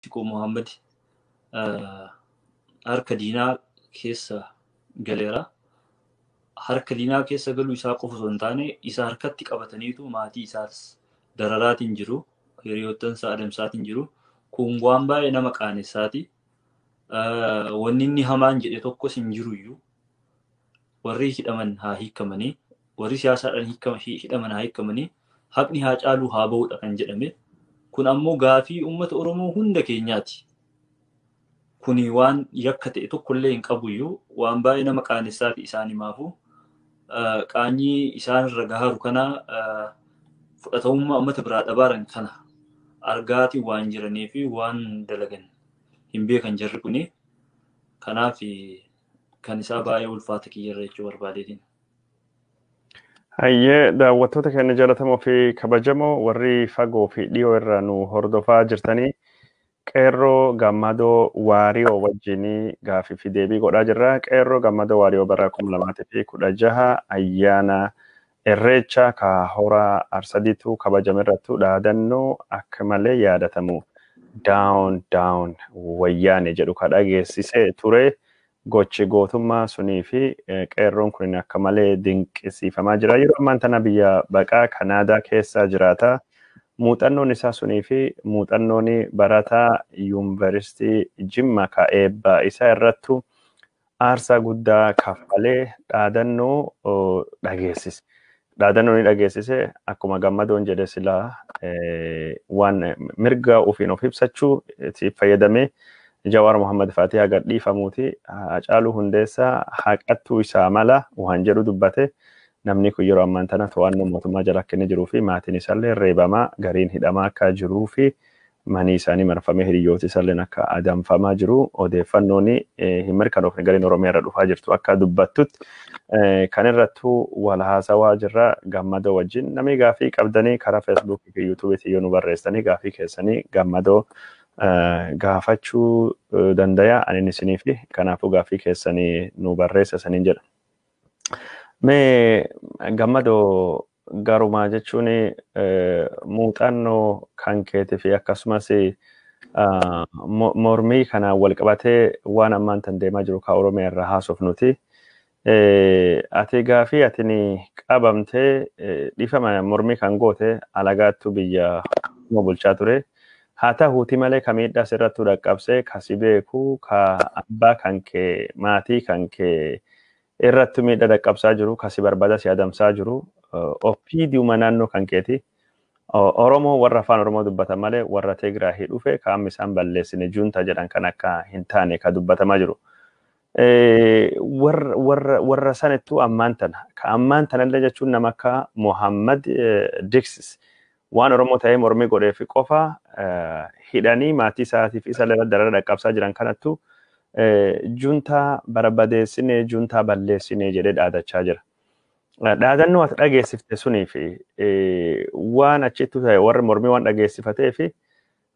Koo Muhammad harka diinaa keessa galeera. Harka diinaa keessa galuu isaa qofa osoo hin taane, isa harkatti qabataniitu maatii isaas dararaatiin jiru. Hiriyoottan isaa adamsaatiin jiru. Kun waan baay'ee nama qaanessaati. Wanni inni hamaan jedhe tokkos hin jiruyyuu. Warri hidhaman haa hiikamanii, warri siyaasaadhaan hidhaman haa hiikamanii, haqni haa caaluu haa ba'uudha kan jedhame. Kun ammoo gaafii uummata Oromoo hunda keenyaati. Kuni waan yakka ta'e tokkollee hin qabuyyuu, waan baay'ee nama qaanessaati isaan himaafu. Qaanyii isaan irra gaharu kana, fudhatamummaa uummata biraa dhabaaran kana argaatii waan jiranii fi waan dalagan hin beekan jarri kuni. Kanaaf kan isaa baay'ee ulfaata kiyyarra jechuu barbaadeetiin. Hayyee, daawwattoota keenya jaallatamoo fi kabajamoo, warri fagoo fi dhiyoo irraa nu hordofaa jirtanii, Qeerroo Gammadoo Waariyoo wajjinii gaafii fi deebii godhaa jirra. Qeerroo Gammadoo Waariyoo bara 2016 ayyaana Irreecha ka Hora Arsadiitu kabajame irrattu dhaadannoo akka malee yaadatamu "Down down Wayyaane" jedhu ka dhageessisee ture. Gochi gootummaa sunii fi qeerroon kun akka malee dinqisiifamaa jira. Yeroo ammaan tana biyya baqaa Kanaadaa keessa jiraata. Muuxannoon isaa sunii fi muuxannoon barataa Yuunivarsiitii Jimma ka eebba isaa irrattu aarsaa guddaa kaffalee dhaadannoo dhageessise. Dhaadannoo ni dhageessise. Akkuma Gammadoon jedhe, silaa waan mirga ofiin of ibsachuu fayyadamee Jawaar Mohammad Faatihaa gadhiifamuuti, Hacaaluu Hundeessaa haqattuu isaa mala waan jedhu dubbate. Namni kun yeroo ammaan tana to'annoo mootummaa jala akka inni jiruu fi maatiin isaallee reebamaa, gariin hidhamaa akka jiruu fi manii isaanii marfamee, hiriyooti isaallee akka adamfamaa jiru odeeffannoon hin mirkanoofne gariin Oromiyaa irra dhufaa jirtu akka dubbattutti, kan irrattuu wal haasawaa jirra Gammadoo wajjin. Namni gaafii qabdanii karaa Feesbuukii fi Yuutuubiitiin yoo nu barreessanii, gaafii keessanii Gammadoo gaafachuu dandaya anin isinii fi kanaafuu gaafii keessanii nu barreessa saniin jedha. Mee Gammadoo, garumaa jechuun muuxannoo kan keetii fi akkasumas mormii kanaan wal qabatee waan ammaan tan deemaa jiru ka Oromiyaa irraa haasofnuti. Ati gaafii atini qabamtee dhiifama mormii kan goote alagaattu biyya bulchaa ture. Haa ta'uuti malee ka miidhaa sirrattuu dhaqqabsee, ka si beeku, ka abbaa kan kee, maatii kan kee irratti miidhaa dhaqqabsaa jiru, ka si barbaada si adamsaa jiru OPDUma naannoo kan keeti. Oromoo warra afaan Oromoo dubbatan malee warra Tigraahii dhufe ka amma isaan balleessine juunta jedhan kan akka hin taane ka dubbatamaa jiru. Warra sanittuu ammaan tana ka ammaan tanallee jechuun nama akka Muhammad Diksis waan Oromoo ta'ee mormii godheef qofa hidhanii maatii isaatiif isa illee darara dhaqqabsaa jiran kanattu juntaa barbadeessinee, juntaa balleessinee jedhee dhaadachaa jira. Dhaadannoo ati dhageessifte sunii fi waan achitti ta'e, warri mormii waan dhageessifatee fi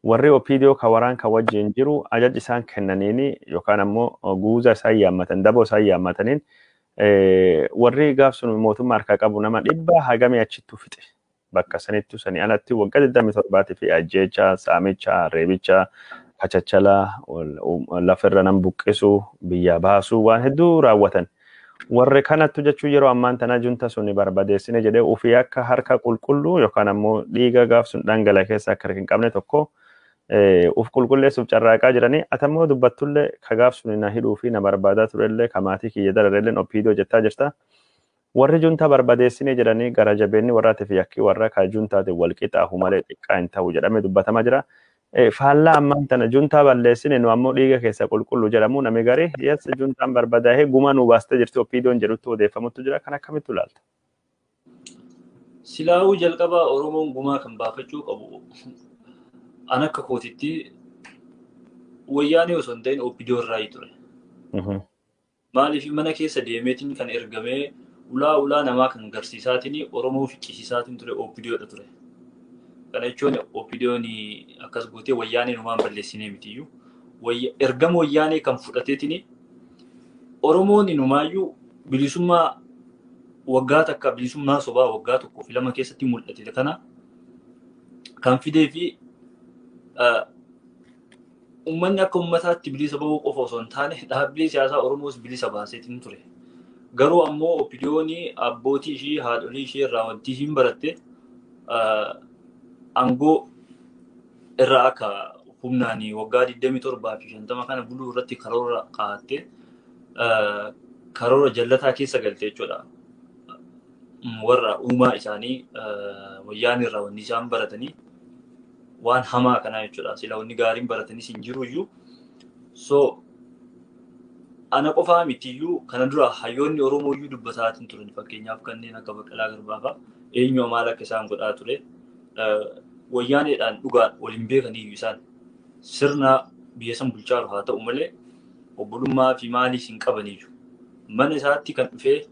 warri OPDO ka waraan ka wajjin jiru ajaja isaan kennaniini yookaan ammoo guuza isaan yaammatan, daboo isaan yaammataniin, warri gaaf sun mootummaa harkaa qabu nama dhibba hagamii achittu fixe. Bakka sanittu sanii alatti waggaa 27 fi ajjeecha, saamicha, reebicha, kachachala, lafarra nam buqqisuu, biyya baasuu, waan hedduu raawwatan. Warri kanattu jechuun yeroo ammaan tana junta suni barbadeessine jedhee ofii akka harka qulqulluu yookaan ammoo dhiiga gaaf sun dhangala'e keessa akka hin qabne tokko uf qulqulleessuuf carraaqaa jiranii. Atammoo dubbattullee ka gaaf sun na hidhuu fi na barbaadaa turellee, ka maatii kiyya dararellee OPDO jettaa jirta. Warri junta barbadeessine jedhanii gara jabeenni warraatii fi yakkii warra ka juntaatiin wal qixaahu malee xiqqaa hin ta'u jedhamee dubbatamaa jira. Faallaa ammaan tana juntaa balleessine, nu ammoo dhiiga keessa qulqullu jedhamu, namni garii yes juntaan barbadaa'ee guma nu baastee jirti OPDOn jedhutti odeeffamutu jira. Kan akkamitti ilaalta? Silaa'uu jalqabaa Oromoon gumaa kan baafachuu qabu an akka kootitti Wayyaanee osoo hin ta'in OPDO irraa ture. Maaliif, mana keessa deemeetiin kan ergamee ulaa ulaa namaa kan garsiisaatiin Oromoo ficcisiisaatiin ture OPDOdha ture. Kana jechuun OPDOn akkas gootee Wayyaanee numaan balleessinee mitiyyuu. Ergama Wayyaanee kan fudhateetiin Oromoon inumaayyuu bilisummaa waggaa takka, bilisummaa sobaa waggaa 1 fi 2 keessatti mul'ate kana kan fidee fi Uummanni akka uummataatti bilisa bahuu qofa osoo hin taane dhaabbilee siyaasaa Oromoos bilisa baaseetiin ture. Garuu ammoo OPDO'n abbootii ishii haadholii ishee irraa wanti ishiin baratte aangoo irraa akka humnaan waggaa 27 fi 50 kana buluu irratti karoora kaa'atte karoora jallataa keessa galte jechuudha. Warra uumaa isaanii wayyaan irraa wanni isaan baratanii waan hamaa kanaa jechuudha. Sila wanni gaariin baratanis hin jiru iyyuu. So ana qofaa mitiyyuu kana dura hayyoonni Oromoo iyyuu dubbataatiin turan, fakkeenyaaf kanneen akka Baqqalaa Garbaa fa'a eenyu maal akka isaan godhaa ture. Wayyaaneedhaan dhugaan waliin beekaniyyuu isaan sirna biyya san bulchaa haa ta'u malee obbolummaa fi maaliis hin qabaniyyuu. Mana isaatti kan dhufee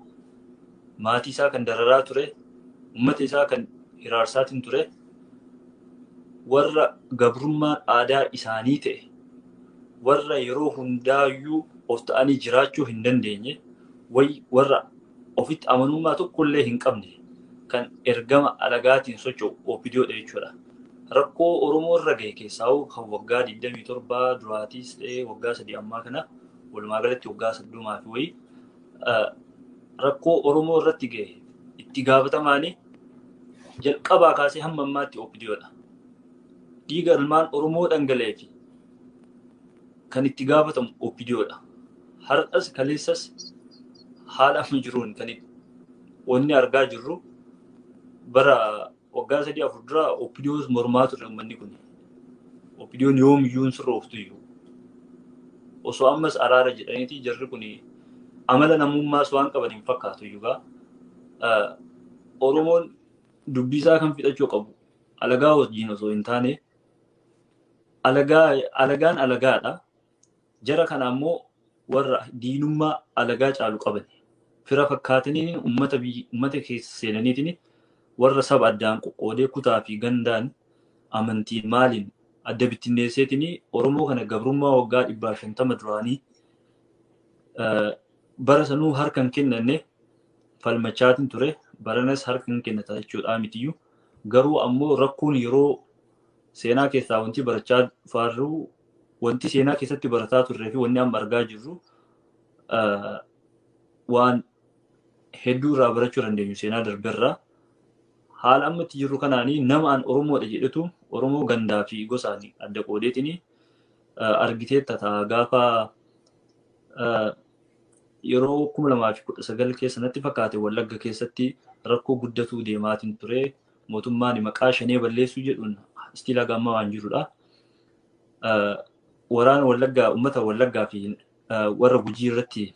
maatii isaa kan dararaa ture, uummata isaa kan hiraarsaatiin ture, warra gabrummaan aadaa isaanii ta'e, warra yeroo hundaayyuu of ta'anii jiraachuu hin dandeenye, warra ofitti amanummaa tokkollee hin qabne kan ergama alagaatiin socho'u OPDOdha jechuudha. Rakkoo Oromoo irra gahe keessaa kan waggaa 27 duraatiis ta'ee waggaa 3 ammaa kana walumaa galatti waggaa 30 fi wayii rakkoo Oromoo irratti gahe itti gaafatamaanii jalqabaa kaasee hamma ammaatti OPDOdha. Dhiiga ilmaan Oromoo dhangala'ee fi kan itti gaafatamu OPDOdha. Har'as kaleessas haala amma jiruun kan wanni argaa jirru bara waggaa 3-4 dura OPDOs mormaa ture uummanni kun. OPDOn yoomiyyuu hin sirrooftu iyyuu. Osoo ammas araara jedhaniiti jarri kun amala namummaas waan qaban hin fakkaatu iyyuu gaa. Oromoon dubbii isaa kan fixachuu qabu alagaa wajjin osoo hin taane alagaan alagaadha. Jara kana ammoo warra diinummaa alagaa caalu qaban. Fira fakkaatanii uummata keessa seenaniitiin warra saba addaan qoqqoodee kutaa fi gandaan amantiin maaliin adda bittinneesseetiin Oromoo kana gabrummaa waggaa 150 duraanii bara sanuu harka hin kennanne falmachaatiin ture. Baranas harka hin kennata jechuudha mitiyyuu. Garuu ammoo rakkoon yeroo seenaa keessaa wanti barachaa dhufaa wanti seenaa keessatti barataa turree fi wanni amma argaa jirru waan hedduu irraa barachuu dandeenyu seenaa darberraa. Haala amma itti jirru kanaanii nama an Oromoodha jedhetu Oromoo gandaa fi gosaan adda qoodeetiin argiteetta ta'a gaafa yeroo 2019 keessa natti fakkaate Wallagga keessatti rakkoo guddatuu deemaatiin ture. Mootummaan maqaa shanee balleessuu jedhuun istiilaa gammaa waan jirudha. Waraana Wallaggaa uummata Wallaggaa fi warra Gujii irratti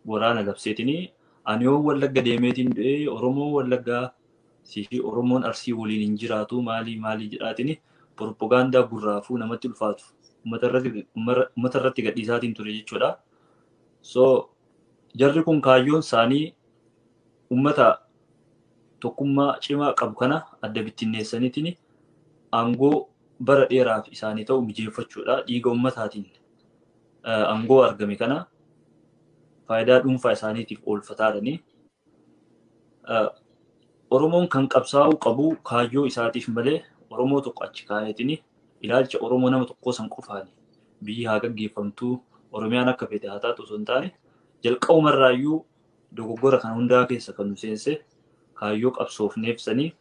waraana labseetiin ani yoo Wallagga deemeetiin du'ee Oromoo Wallaggaa fi Oromoon Arsii waliin hin jiraatu maalii maalii jedhaatiin propagaandaa gurraafuu namatti ulfaatu uummata irratti gadhiisaatiin ture jechuudha. So jarri kun kaayyoon isaanii uummata tokkummaa cimaa qabu kana adda bittinneessaniitiin aangoo bara dheeraaf isaanii ta'u mijeeffachuudha. Dhiiga uummataatiin aangoo argame kana faayidaa dhuunfaa isaaniitiif oolfataadhani. Oromoon kan qabsaa'uu qabu kaayyoo isaatiif malee Oromoo tokko achi kaayetiin ilaalcha Oromoo nama tokkoo san qofaani biyyi haa gaggeeffamtuu Oromiyaan akka fete haa taatu osoo hin taane jalqabumarraayyuu dogoggora kana hundaa keessa kan nu seense kaayyoo qabsoofneef sanii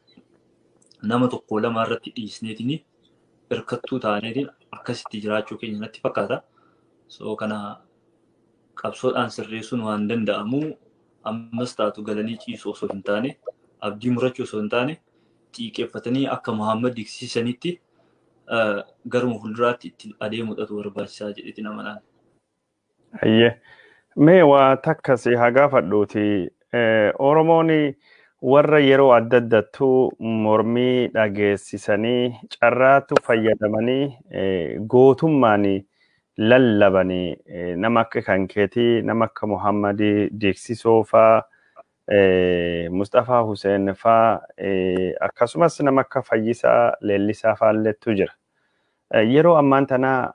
nama tokko lama irratti dhiisneetiin hirkattuu taaneetiin akkasitti jiraachuu keenya natti fakkaata. So kana qabsoodhaan sirreessuun waan danda'amu ammas taatu galanii ciisuu osoo hin taane abdii murachuu osoo hin taane xiiqeeffatanii akka Muhammad diksisanitti garuma fuulduraatti itti adeemuudhatu barbaachisaa jedheetiin amanaan. Hayyee. Mee waa takka si haa gaafadhuuti. Oromoon warra yeroo adda addattuu mormii dhageessisanii carraatu fayyadamanii gootummaan lallabanii nama akka Kankeetii, nama akka Muhammadii Diksisoo faa, Mustafaa Hussein faa, akkasumas nama akka Fayyisaa Leellisaa faallettu jira. Yeroo ammaan tana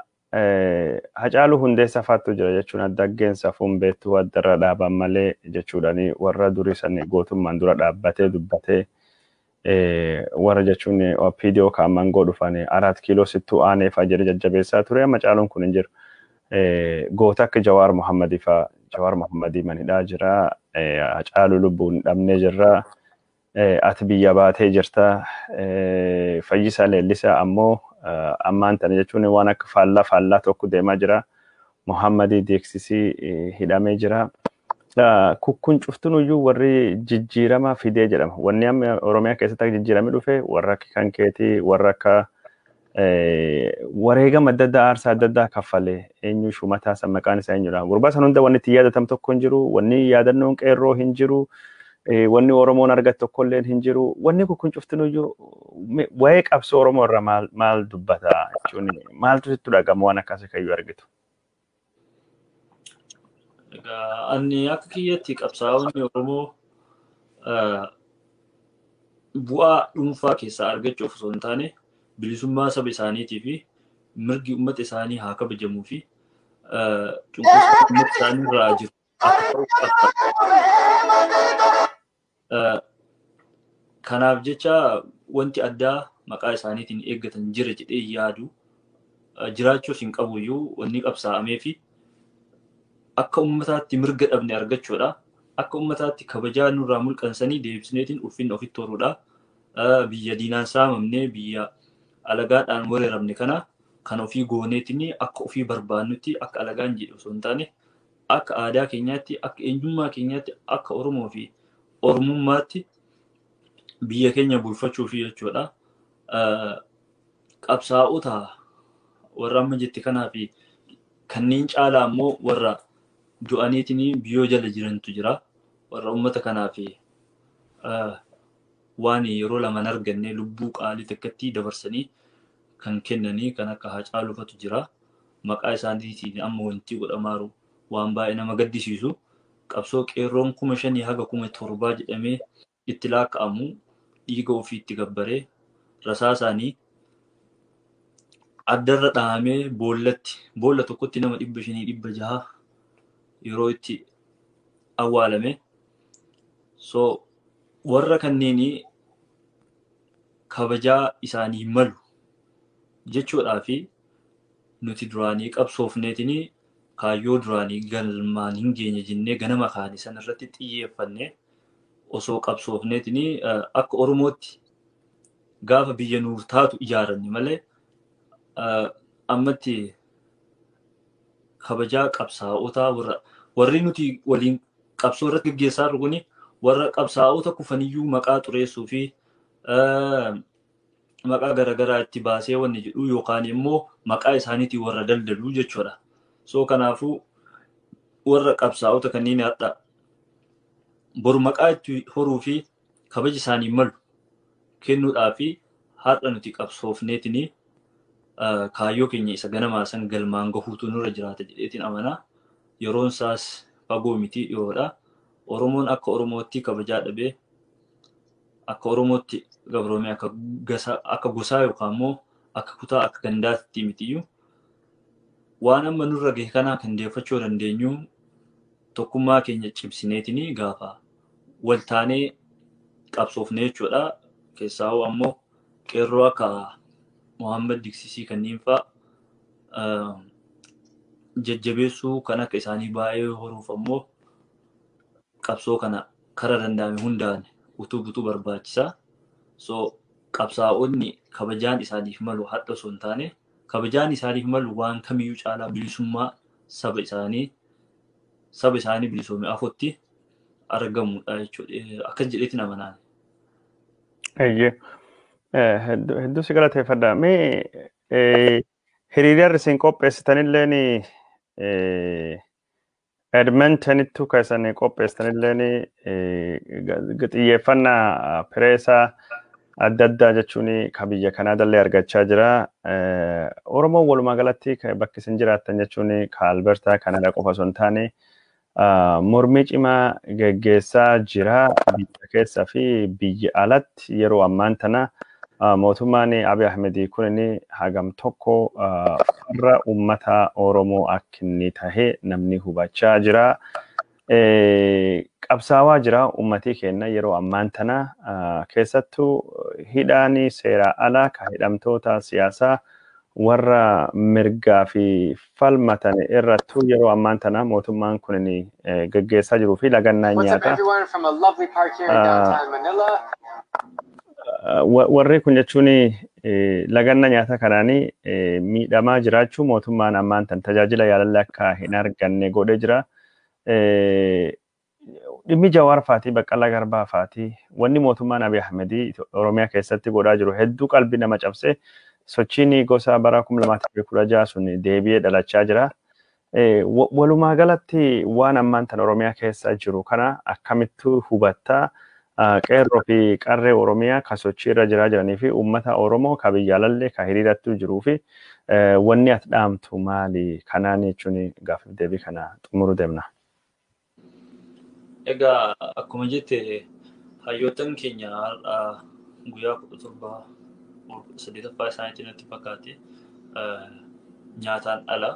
Hacaaluu Hundeessaa faattu jira jechuun addaggeen safuun beektuu addarra dhaaban malee jechuudhaani warra durii san gootummaan dura dhaabbatee dubbatee Warra jechuun OPDO kan mangoo dhufan 4 kiiloo sittuu aanee fa'aa jedhe jajjabeessaa ture amma caaluun kun hin jiru. Goota akka Jawaar Mohammadii fa'aa Jawaar Mohammadii manidhaa jira. Hacaaluu lubbuun dhabnee jirra. Ati biyya baatee jirta. Fayyisaa Leellisaa ammoo ammaan tana jechuun waan akka faallaa tokko deemaa jira. Mohammadii Deeksisii hidhamee jira. Kukkun cuftunuyyuu warri jijjiirama fidee jedhama. Wanni amma Oromiyaa keessatti akka jijjiirame dhufe warra akka kan keetii warra akka wareegama adda addaa aarsaa adda addaa kaffalee eenyu shumataa san maqaan isaa eenyudha. Gurbaa san hunda wanni itti yaadatamu tokko hin jiru, wanni yaadannoon qeerroo hin jiru, wanni Oromoon argatu tokkollee hin jiru. Wanni kukkun cuftunuyyuu waa'ee qabsoo Oromoo irraa maal dubbata jechuun maaltu sitti dhaga'ama waan akkasii kayyuu argitu? Egaa ani akka kiyyatti qabsaa'onni Oromoo bu'aa dhuunfaa keessaa argachuuf osoo hin taane bilisummaa saba isaaniitii fi mirgi uummata isaanii haa kabajamuu fi cunqursaa uummata isaanii irraa jiru akka ta'u qabsaa'u. Kanaaf jecha wanti addaa maqaa isaaniitiin eeggatan jira jedhee yaadu jiraachuus hin qabu iyyuu wanni qabsaa'amee fi akka uummataatti mirga dhabne argachuudha. Akka uummataatti kabajaa nurraa mulqansanii deebisneetiin ulfinna ofitti horuudha. Biyya diinaan saamamne biyya alagaadhaan weeraramne kana kan ofii gooneetiin akka ofii barbaannutti akka alagaan jedhu osoo hin taane akka aadaa keenyaatti akka eenyummaa keenyaatti akka Oromoo fi Oromummaatti biyya keenya bulfachuufi jechuudha. Qabsaa'ota warra amma jette kanaa fi kanneen caalaa ammoo warra du'aniitiin biyyoo jala jirantu jira. Warra uummata kanaa fi waan yeroo lama hin arganne lubbuu qaalii takkatti dabarsanii kan kennanii kan akka Hacaaluufatu jira. Maqaa isaaniitiin amma wanti godhamaaru waan baay'ee nama gaddisiisu. Qabsoo qeerroon 5,000 haga 7,000 jedhamee itti laaka'amu dhiiga ofii itti gabbaree rasaa isaanii addarra dhahamee boolla tokkotti nama 500 600 yeroo itti awwaalame. So warra kanneenii kabajaa isaanii malu jechuudhaa fi nuti duraanii qabsoofneetiin kaayyoo duraanii galmaan hin geenye jennee ganama kaane san irratti xiyyeeffanne osoo qabsoofneetiin akka Oromootti gaafa biyya nuuf taatu ijaaranne malee ammatti kabajaa qabsaa'otaa warri nuti waliin qabsoo irratti gaggeessaa jirru kuni warra qabsaa'ota kufaniyyuu maqaa xureessuu fi maqaa garaagaraa itti baasee wanni jedhu yookaan immoo maqaa isaaniitiin warra daldaluu jechuudha. So kanaafuu warra qabsaa'ota kanneen hadha boru maqaa itti horuu fi kabaja isaanii malu kennuudhaa fi har'a nuti qabsoofneetiin kaayyoo keenya isa ganamaa san galmaan gahuutu nurra jiraata jedheetiin amanaa. Yeroon isaas fagoo miti dhiyoodha. Oromoon akka Oromootti kabajaa dhabee akka Oromootti gabroomee akka gosaa yookaan immoo akka kutaa akka gandaatti mitiyyuu waan amma nurra gahe kanaa kan deeffachuu dandeenyu tokkummaa keenya cimsineetiin gaafa wal taanee qabsoofne jechuudha. Keessaawuu ammoo qeerroo akka Mohaammed Diksisii kanneen fa'aa jajjabeessuu kan akka isaanii baay'ee horuuf ammoo qabsoo kana karaa danda'ame hundaan utubuutu barbaachisa. So qabsaa'onni kabajaan isaaniif malu hadha osoo hin taane kabajaan isaaniif malu waan kamiyyuu caalaa bilisummaa saba isaanii bilisoome afotti argamudha jechuudha. Akkas jedheetiin amanaan. Eeyyee. Hedduu si galateeffadha. Mee hiriirri isin qopheessitanilleen Edmontonittu kan isin qopheessitanilleen xiyyeeffannaa pireesaa adda addaa jechuun kan biyya Kanaadallee argachaa jira. Oromoon walumaa galatti bakki isin jiraattan jechuun kan Albertaa Kanaadaa qofa osoo hin taane mormii cimaa geggeessaa jira biyya keessaa fi biyya alatti yeroo ammaan tana mootummaan Abiy Ahmed kun hagam tokko farra uummata Oromoo akka inni tahe namni hubachaa jira. Qabsaawaa jira uummatii keenya yeroo ammaan tana, keessattuu hidhaan seeraa alaa ka hidhamtoota siyaasaa warra mirgaa fi falmatan irrattuu yeroo ammaan tana mootummaan kun geggeessaa jiruu fi lagannaa nyaataa. Warri kun jechuun laganna nyaata kanaanii miidhamaa jiraachuu, mootummaan ammaan tan tajaajila yaalallee akka hin arganne godhee jira. Dhimmi Jawaar faatii, Baqqalaa Garbaa faatii, wanni mootummaan Abiy Ahmedii Oromiyaa keessatti godhaa jiru hedduu qalbii nama cabse. Sochiin gosa bara 2016 sun deebi'ee dhalachaa jira. Walumaa galatti waan ammaan tan Oromiyaa keessa jiru kana akkamittuu hubattaa? Qeerroo fi qarree Oromiyaa ka sochii irra jiraa jiranii fi uummata Oromoo ka biyyaalallee ka hiriirattuu jiruu fi wanni ati dhaamtu maali? Kanaan jechuun gaaffiif deebii kana xumuruu deemna. Egaa akkuma jette, hayyoottan keenya har'a guyyaa 17, 18ffaa isaaniitti natti fakkaate nyaataan ala.